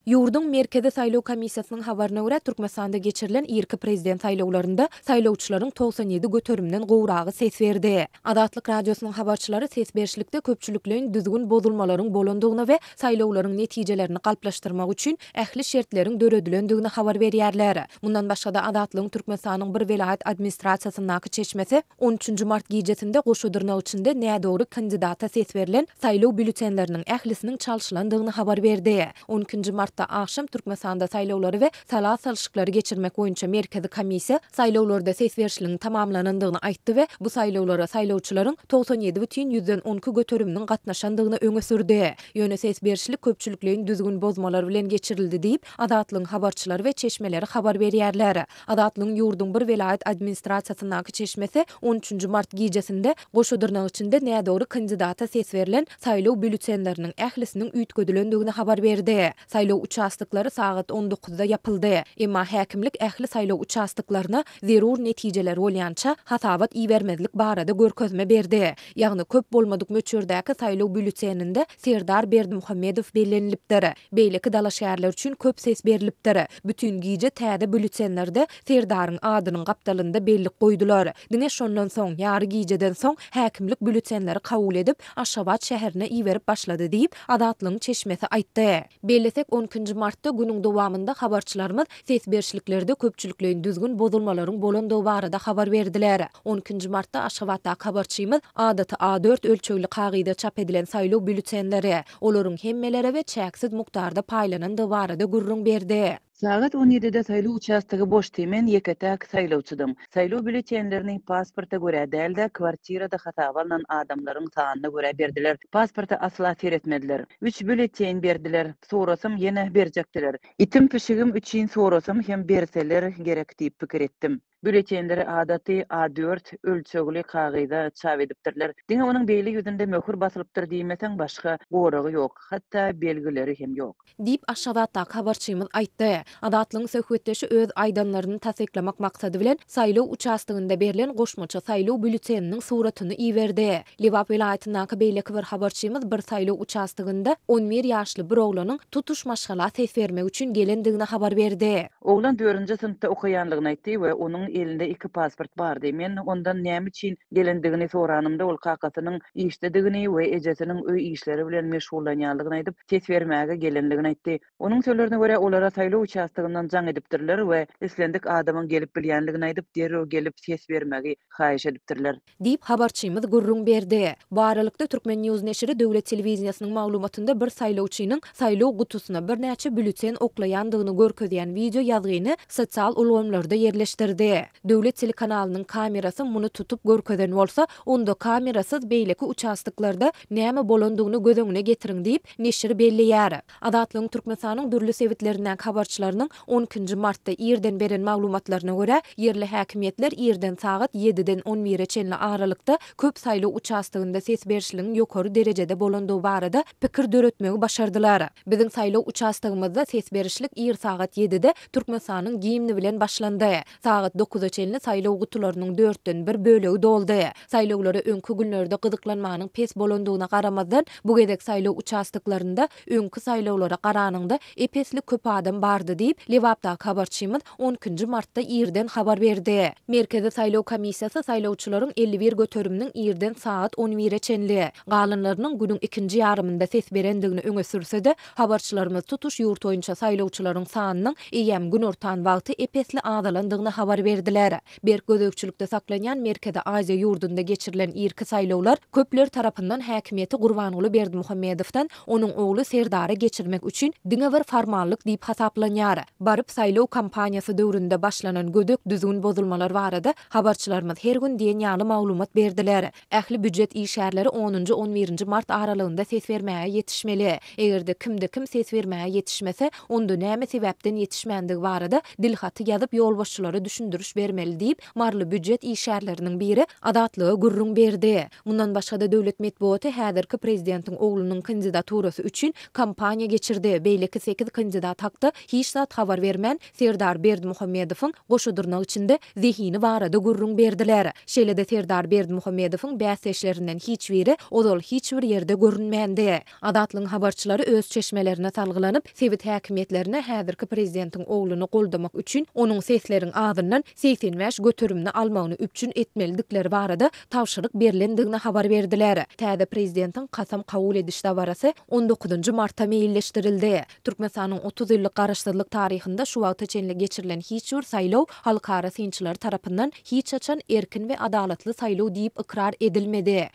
Ýurduň Merkezi saýlaw komissiýasynyň habaryna görä, Türkmenistanda geçirilen irki prezident saýlawlarynda saýlawçylaryň 97 göterimden gowragy ses berdi. Azatlyk Radiosynyň habarçylary ses berişlikde köpçülikleýin düzgün bozulmalaryň bolandygyny we saýlawlaryň netijelerini galplaşdyrmak üçin ähli şertleriň döredilendigini habar berýärler. Mundan başga-da, Azatlygyň Türkmenistanyň bir welaýat administrasiýasyndaky çeşmesi On üçünji mart gijesinde goşa dyrnak içinde nädogry kandidata ses berlen saýlaw býulletenleriniň ählisiniň çalşylandygyny habar berdi. On ikinji martda agşam Türkmenistanda saýlawlary we sala salşyklary geçirmek boýunça Merkezi komissiýa saýlawlarda ses berişligiň tamamlanandygyny aýtdy we bu saýlawlara saýlawçylaryň 97,12 göteriminiň gatnaşandygyny öňe sürdi. Ýöne ses berişlik köpçülikleýin düzgün bozmalar bilen geçirildi diýip, Azatlygyň habarçylary we çeşmeleri habar berýärler. Azatlygyň ýurduň bir welaýat administrasiýasyndaky çeşmesi on üçünji mart gijesinde goşa dyrnak içinde nädogry kandidata ses berlen saýlaw býulletenleriniň ählisiniň üýtgedilendigini habar berdi. Saýlaw uçastoklary sagat on dokuzda ýapyldy. Emma häkimlik ähli saýlaw uçastoklaryna zerur netijeler bolýança hasabat ibermezlik barada görkezme berdi. Ýagny köp bolmadyk möçberdäki saýlaw býulleteninde Serdar Berdimuhamedow bellenilipdir. Beýleki dalaşgärler üçin köp ses berlipdir. Bütin gije täze býulletenlerde Serdaryň adynyň gapdalynda bellik goýdular. Diňe şondan soň, ýary gijeden soň häkimlik býulletenleri kabul edip, Aşgabat şäherine iberip başlady diýip, Azatlygyň çeşmesi aýtdy. Bellesek, on ikinji martda günüň dowamynda habarçylarymyz ses berişliklerde köpçülikleýin düzgün bozulmalaryň bolandygy barada habar berdiler. On ikinji martda Aşgabatdaky habarçymyz adaty A dört ölçegli kagyza çap edilen saýlaw býulletenleri, olaryň hemmelere we çäksiz mukdarda paýlanandygy barada gürrüň berdi. Sagat on ýedide saýlaw uçastogy boşdy, men ýeke-täk saýlawçydym. Saýlaw býulletenlerini pasporta görä däl-de, kwartirada hasaba alnan adamlaryň sanyna görä berdiler. Pasporta asla seretmediler. Üç býulleten berdiler. Sorasam ýene berjekdiler. Itim-pişigim üçin sorasam hem berseler gerek diýip pikir etdim. Býulletenleri adaty A dört ölçegli kagyza çap edipdirler. Diňe onuň beýle ýüzünde möhür basylypdyr diýmeseň, başga goragy ýok, hatda belgileri hem ýok. Diýip, Aşgabatdaky habarçymyz aýtdy. Azatlygyň söhbetdeşi öz aýdanlaryny tassyklamak maksady bilen, saýlaw uçastogynda berlen goşmaça saýlaw býulleteniniň suratyny iberdi. Lebap welaýatyndaky beýleki bir habarçymyz bir saýlaw uçastogynda on bir ýaşly bir oglanyň tutuş maşgala ses bermek üçin gelendigini habar berdi. Oglan dördünji synpda okaýanlygyny aýtdy we onuň elinde iki pasport bardy. Men ondan näme üçin gelendigini soranymda, ol kakasynyň işdedigini we ejesiniň öý işleri bilen meşgullanýanlygyny aýdyp, ses bermäge gelenligini aýtdy. Onuň sözlerine görä, olara saýlaw uçastogyndan jaň edipdirler we islendik adamyň gelip bilýänligini aýdyp, derrew gelip ses bermegi haýyş edipdirler. Diýip, habarçymyz gürrüň berdi. Bu aralykda, Turkmen. News neşiri döwlet telewideniýesiniň maglumatynda bir saýlawçynyň saýlaw gutusyna birnäçe býulleten oklaýandygyny görkezýän wideo ýazgyny sosial ulgamlarda ýerleşdirdi. Döwlet telekanalynyň kamerasy muny tutup görkezen bolsa, onda kamerasyz beýleki uçastoklarda näme bolandygyny göz öňüne getiriň diýip, neşir belleýär. Azatlygyň Türkmenistanyň dürli sebitlerindäki habarçylarynyň on ikinji martda irden beren maglumatlaryna görä, ýerli häkimiýetler irden sagat ýediden on bire çenli aralykda köp saýlaw uçastogynda ses berişligiň ýokary derejede bolandygy barada pikir döretmegi başardylar. Biziň saýlaw uçastogymyzda ses berişlik ir sagat ýedide Türkmenistanyň gimni bilen başlandy. Sagat dokuza çenli saýlaw gutularynyň dörtden bir bölegi doldy. Saýlawlara öňki günlerde gyzyklanmanyň pes bolandygyna garamazdan, bu gezek saýlaw uçastoklarynda öňki saýlawlara garanyňda ep-esli köp adam bardy diýip, Lebapdaky habarçymyz on ikinji martda irden habar berdi. Merkezi saýlaw komissiýasy saýlawçylaryň 51 göteriminiň irden sagat on bire çenli, galanlarynyň günüň ikinji ýarymynda ses berendigini öňe sürse-de, Habarçylarymyz tutuş ýurt boýunça saýlawçylaryň sanynyň eýýäm günortan wagty ep-esli azalandygyny habar berdiler. Berk gözegçilikde saklanýan Merkezi Aziýa ýurdunda geçirilen irki saýlawlar köpler tarapyndan häkimiýeti Gurbanguly Berdimuhamedowdan onuň ogly Serdara geçirmek üçin diňe bir formallyk diýip hasaplanýar. Baryp saýlaw kampaniýasy döwründe başlanan gödek düzgün bozulmalar barada habarçylarymyz her gün diýen ýaly maglumat berdiler. Ähli býujet işgärleri onunjy, on birinji mart aralygynda ses bermäge ýetişmeli. Eger-de kimde-kim ses bermäge ýetişmese, onda näme sebäpden ýetişmändigi barada dilhaty ýazyp ýolbaşçylara düşündiriş. duýduryş bermeli diýip, maryly býujet işgärleriniň biri Azatlyga gürrüň berdi. Mundan başga-da, döwlet metbugaty häzirki prezidentiň oglunyň kandidaturasy üçin kampaniýa geçirdi, beýleki sekiz kandidat hakda hiç zat habar bermän, Serdar Berdimuhamedowyň, goşa dyrnak içinde, zehini barada gürrüň berdiler. Şeýle-de Serdar Berdimuhamedowyň bäsdeşlerinden hiç biri ozal hiç bir ýerde görünmändi. Azatlygyň habarçylary öz çeşmelerine salgylanyp, sebit häkimiýetlerine häzirki prezidentiň ogluny goldamak üçin onuň sesleriň azyndan 85 göterimini almagyny üpjün etmelidikleri barada tabşyryk berlendigini habar berdiler. Täze prezidentiň kasam kabul ediş dabarasy on dokuzynjy marta meýilleşdirildi. Türkmenistanyň 30 ýyllyk garaşsyzlyk taryhynda şu wagta çenli geçirilen hiç bir saýlaw halkara synçylary tarapyndan hiç haçan erkin we adalatly saýlaw diýip ykrar edilmedi.